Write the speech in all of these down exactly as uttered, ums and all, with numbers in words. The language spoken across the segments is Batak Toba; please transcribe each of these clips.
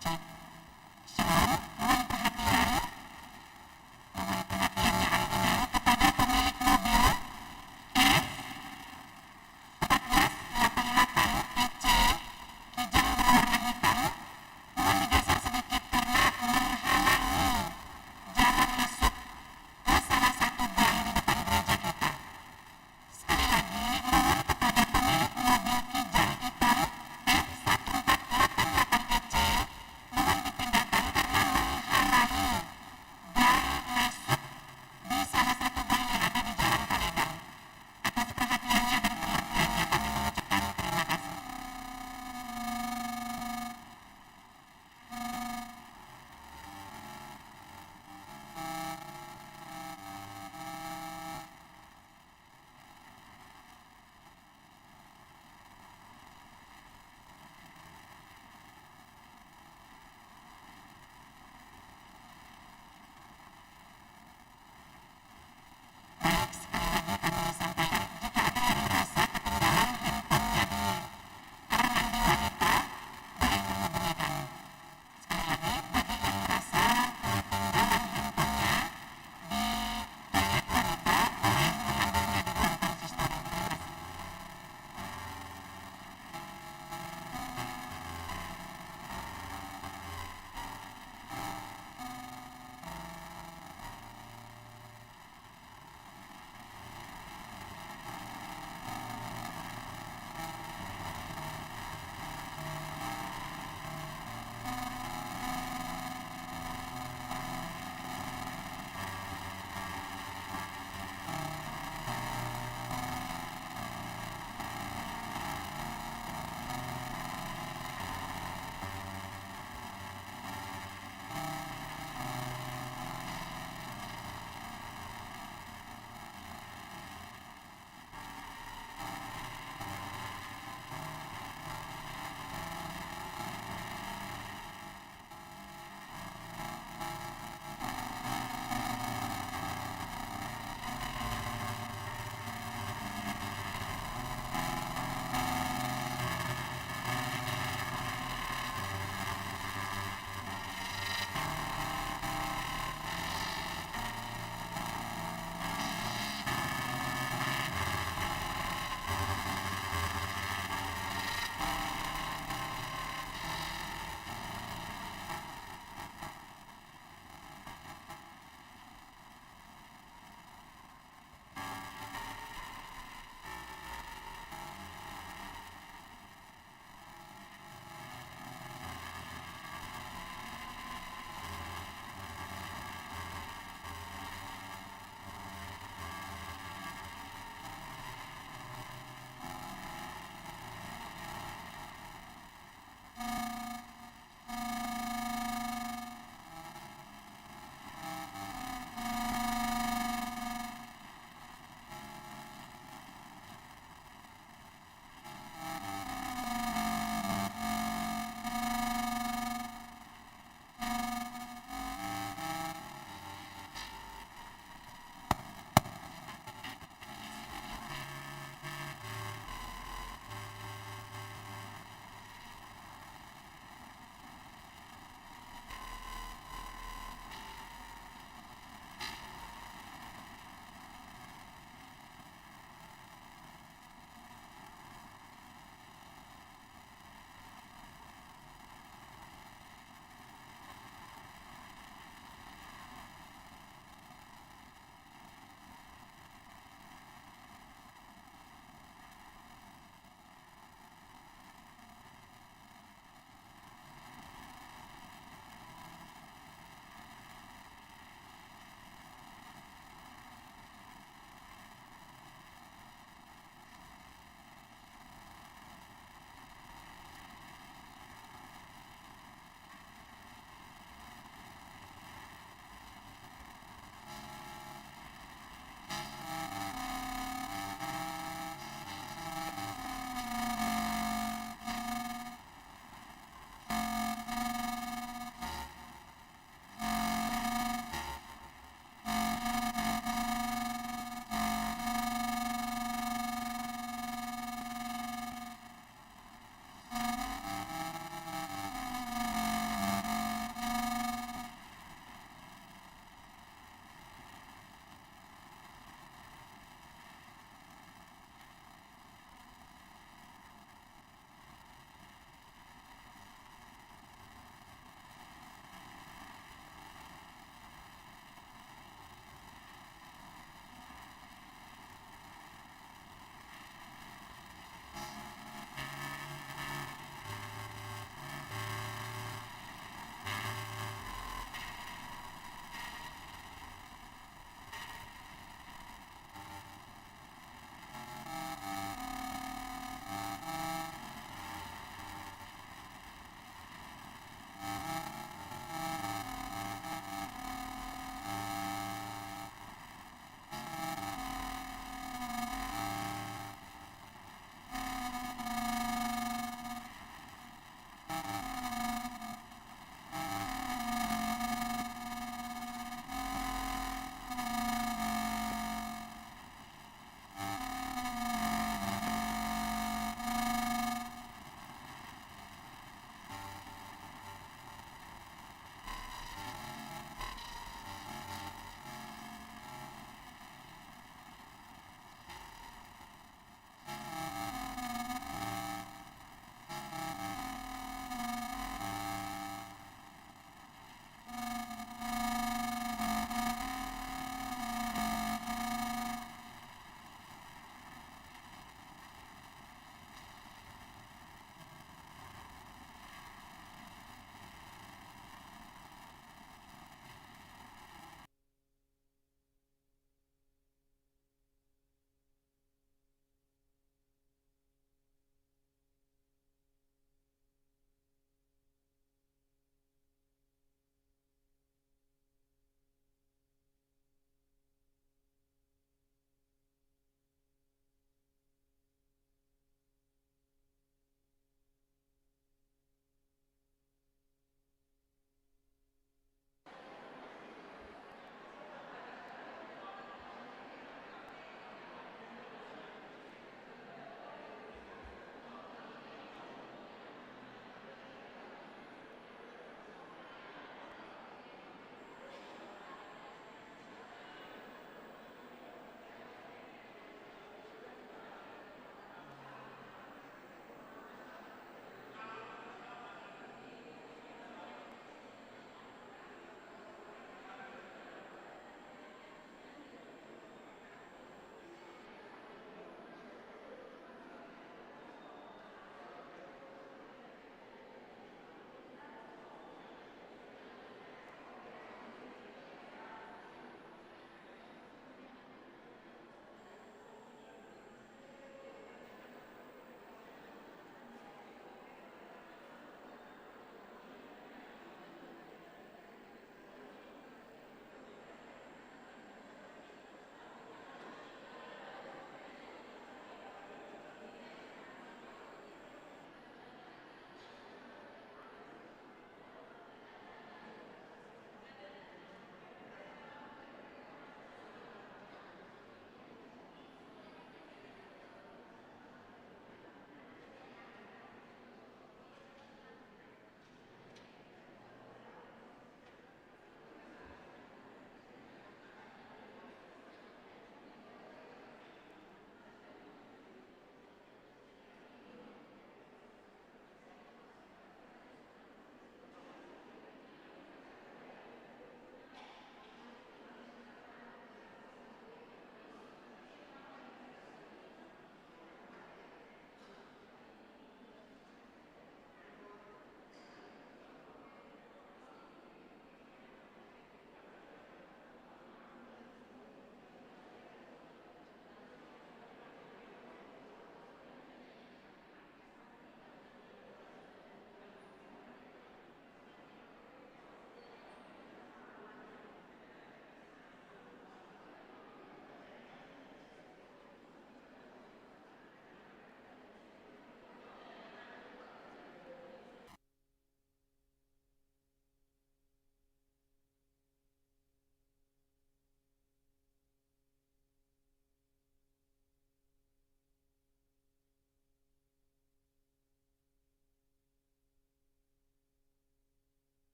Cek. Shalom, mohon perhatian. Mohon perhatiannya Anda kepada pemilik mobil F empat belas delapan delapan E C, kijang berwarna hitam. Mohon digeser sedikit karena menghalangi jalan masuk ke salah satu gang di depan gereja kita. Sekali lagi, mohon kepada pemilik mobil kijang hitam F satu empat delapan delapan E C, mohon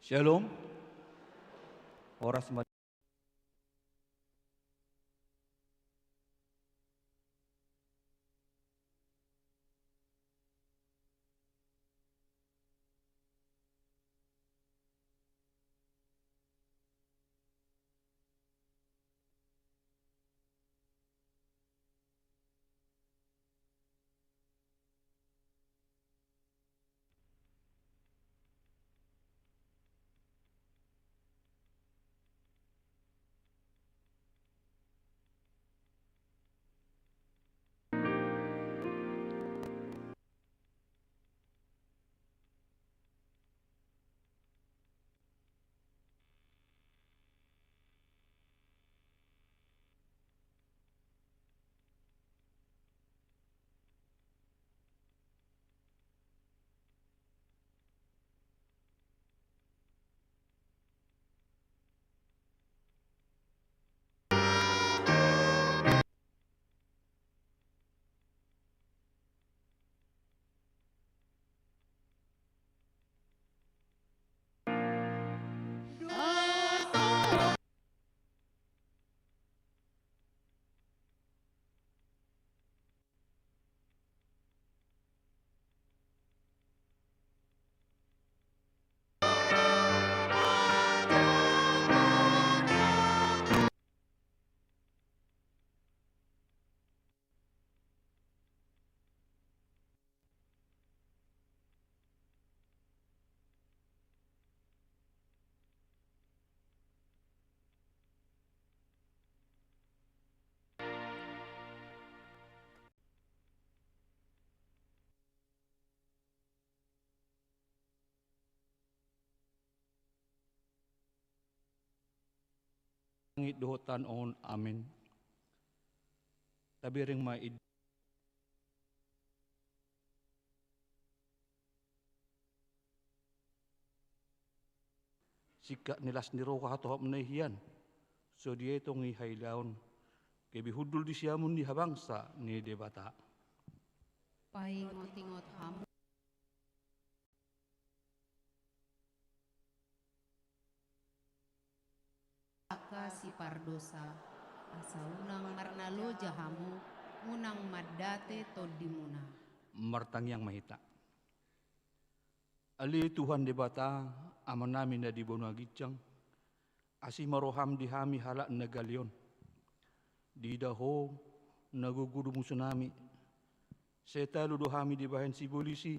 Shalom. Horas ma. Langit dohot tano on. Amen. Tabereng ma i. Singkat ni las ni roha hatohapna i hian, so dietong i hailaon, gabe hundul di siamun ni habangsa ni Debata. Paingotingot hamu angka sipardosa, asa unang marnaloja hamu, unang mandate tondimuna. Martangiang ma hita. Ale Tuhan Debata, Amanami na di banua ginjang, asi ma roham di hami halak na gale on. Diida Ho na gogo do musunami, sai talu do hami dibahen sibolis i.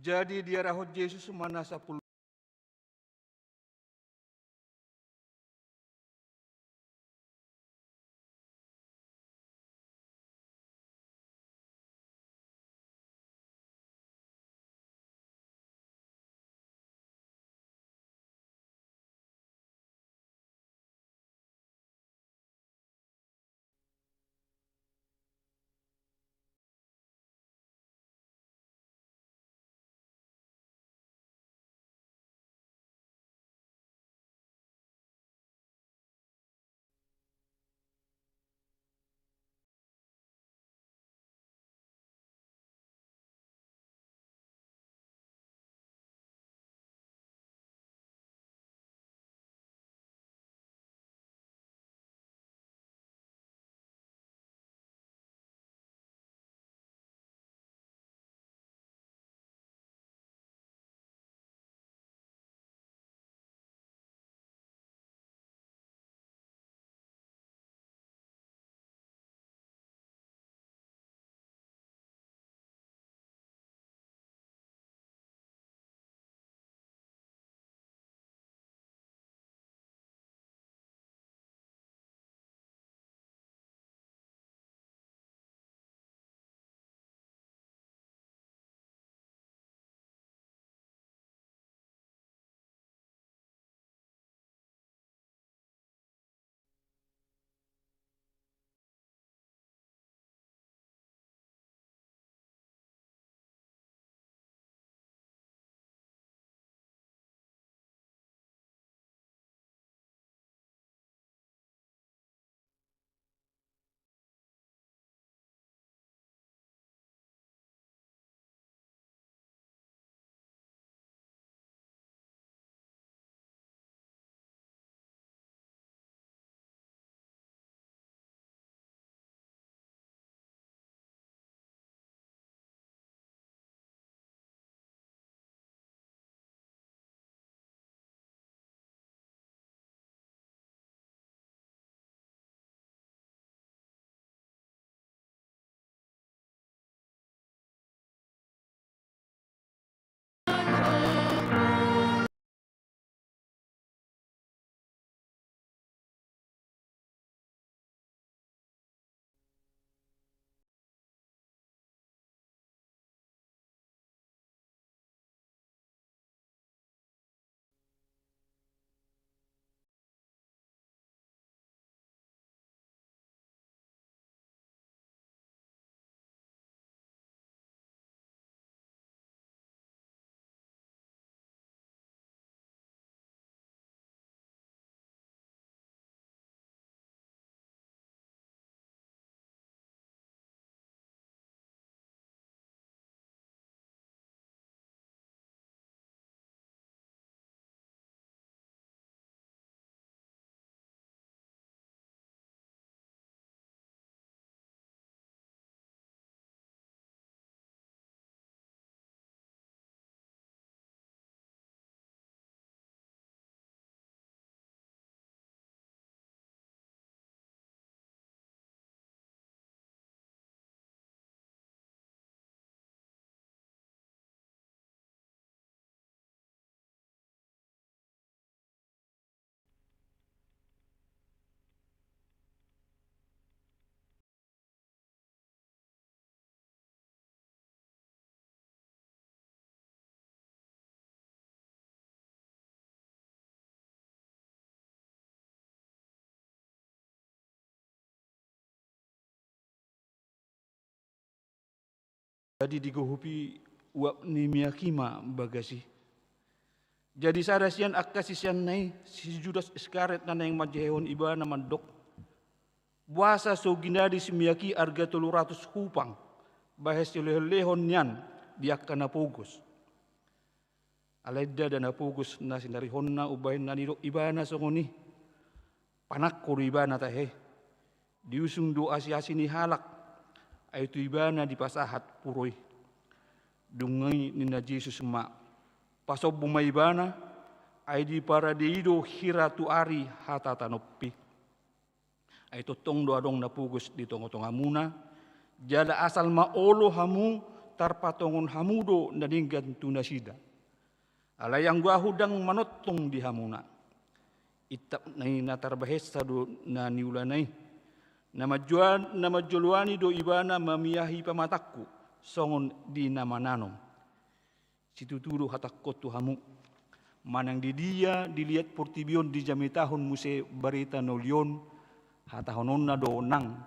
Jadi diarahon Jesus ma na sampulu. Jadi digohupi uap ni miak i ma bagas i. Jadi sada sian angka siseanna i, si Judas Iskariot na naeng manjehehon ibana mandok, boasa so ginadis miak i arga tolu ratus hupang, bahen silehonlehon nian di angka na pogos. Alai ndada na pogos na sinarihonna umbahen na nidok ibana songon i. Panangko do ibana tahe. Diusung do asiasi ni halak, ai tu ibana dipasahat puro i. Dung i ninna Jesus ma, pasombu ma ibana, ai diparade i do hira tu ari hata tanompi. Ai tongtong do adong na pogos di tongatongamuna, jala asal ma olo hamu, tarpatongon hamu do na denggan tu nasida. Alai anggo ahu ndang manongtong di hamuna. Intap ni na tarbahensa do na niulana i. Na manjoa-, na manjoloani do ibana mamiahi pamatangku, songon di na mananom. Situtu do hatangkon tu hamu. Manang di dia diliat portibi on dijamitahon muse barita na uli on, hatahononna do nang